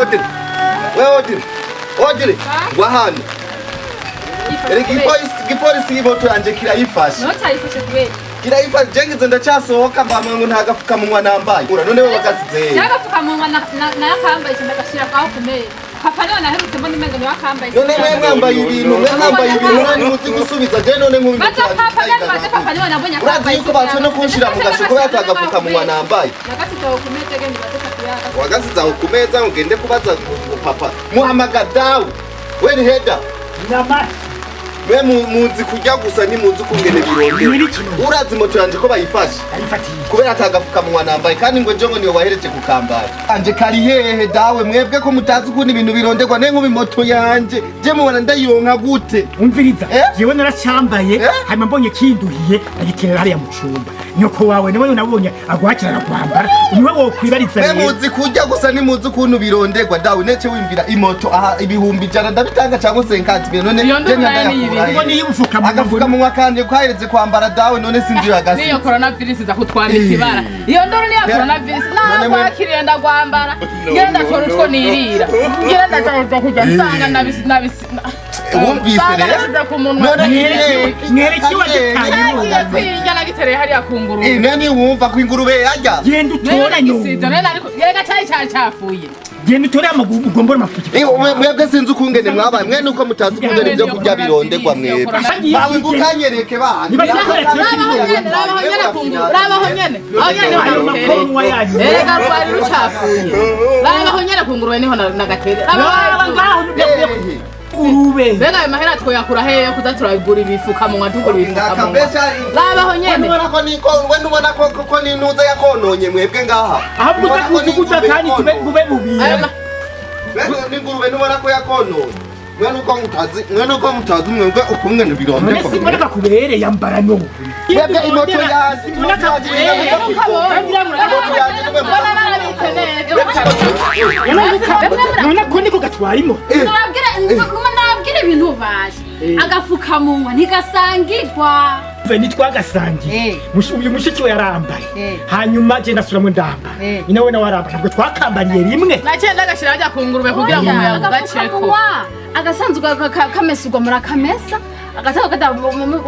Odile, wewe Odile, Odile, ngwa hano. Erega igipolisi imoto yanje kirayifashe. Notayifashe kubera? Kirayifashe. Je ngize ndacyasohoka, mbamwe ngo nta gapfukamunwa nambaye. Ura none wewe wagasize hehe? N'agapfukamunwa nakambaye, ndagashira aho ku meza. Papa niwe naherutse mbona umengo niwe akambaye. None mwe mwambaye ibintu, mwe mwambaye ibintu, none ntimuzi gusubiza. Je none nk'ubu Baza papa gani, baza papa niwe nabonye Urazi akambaye. yuko batse no kunshira mu gasho kubera ata gapfukamunwa nambaye. Nagasize aho ku meza, genda ubaze papa yagasize. Wagasize aho ku meza, ngo ugende kubaza ngo papa muhamaga dawe we ni heda. Namasi. Mwe muzi kurya gusa, ntimuzi ukungene birondera. Nyiri kino. Urazi moto yanje ko bayifashe Ayifatiye. kubera ata gapfukamunwa nambaye, kandi ngo ejo ngo niwe wahereje kukambara. Anje kari hehe dawe? Mwebwe ko mutazi ukuntu ibintu bironderwa, ne nk'ubu moto yanje je mubona ndayironka gute? Umviriza. Eh? Jewe naracyambaye. Eh? Hanyuma mbonye kinduhiye, ndagiterera hariya mu cumba. Nyoko wawe niwe nabonye agwakira arakwambara, niwe wokwibariza. Mwe Rero muzi kurya gusa, ntimuzi ukuntu bironderwa dawe. Nece wimvira imoto aha, 100,000 ndabitanga cyangwa 50,000, none Iyo nduru je nayo ni ndayakura ibiri. Ngo hehe? niyo ubufukamunwa. Agapfukamunwa kanje kahereze kwambara dawe, none sinzi iyo Niyo yagasize. coronavirus iza kutwambika ibara. Iyo nduru niyo coronavirus. None Nakwakiriye ndagwambara, ngenda ndatora utwo nirira, ngenda ndatora utwo kurya, nsanga nabisi nabisi. Wumvise Nsanga rero? nashyize ku munwa. None Mwereke wagitaye. Nagiye kwirya, nagitereye hariya ku ngurube. Eh, none wumva ko ingurube yarya? Genda Nayo utoranye. nagisize none ariko yerega cari cacafuye. Genda utore amaguru ugombore amapiki. Eh, mwebwe sinzi ukungene mwabaye, mwe nuko mutazi ukungene ibyo kurya bironderwa mwebwe. Bawe ngo ukanyereke bana. Niba cyakweretse. Rabaho nyene, rabaho nyene ku ngurube, rabaho nyene, aho nyene niho Ayo narutereye. makonwa yanyu. Erega rwari rucafuye. Rabaho nyene ku ngurube niho nagatereye. Raba Rabaho. ngaho Eh, urube. Mbega ayo mahera twoyakura hehe kuza turagura ibifukamunwa, tugura ibifukamunwa? Ndakabesha. Rabaho nyene. Ubona ko niko we nubona ko nintuza yakononye mwebwe ngaha. Ahubwo uza Ubona ko kuzuguza n'ingurube kandi tube yakononye. bube bubira. Ayo Mwe n'ingurube nubona ko yakononye. Mwe nuko mutazi mwebwe ukumwe None bironderwa. simbona kakubereye, yambara no. Mwebwe imoto yanjye, Simbona imoto yanjye kakubereye. Imoto yanjye nimwe Mbona narabitse neza. None ko niko gatwara imoto. Ndababwira ibintu baje, agafukamunwa ntigasangirwa. Mve nitwagasangiye. Uyu mushiki we yarambaye, hanyuma je ndasuramwe ndambara. Nyina we nawe arambara, ntabwo twakambariye rimwe. Naciye ndagashira hajya ku ngurube kugira ngo umuyaga ugaceko. Agafukamunwa agasanzwe kamesurwa murakamesa, agasanzwe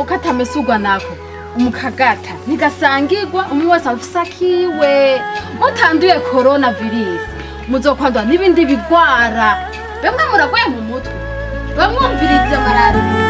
katamesurwa nako umukagata. Ntigasangirwa, umwe wese afise akiwe. Mutanduye corona virus, muzokwandura n'ibindi bigwara. Bamwe muragwaye mu mutwe, bamwumvirize maradiyo.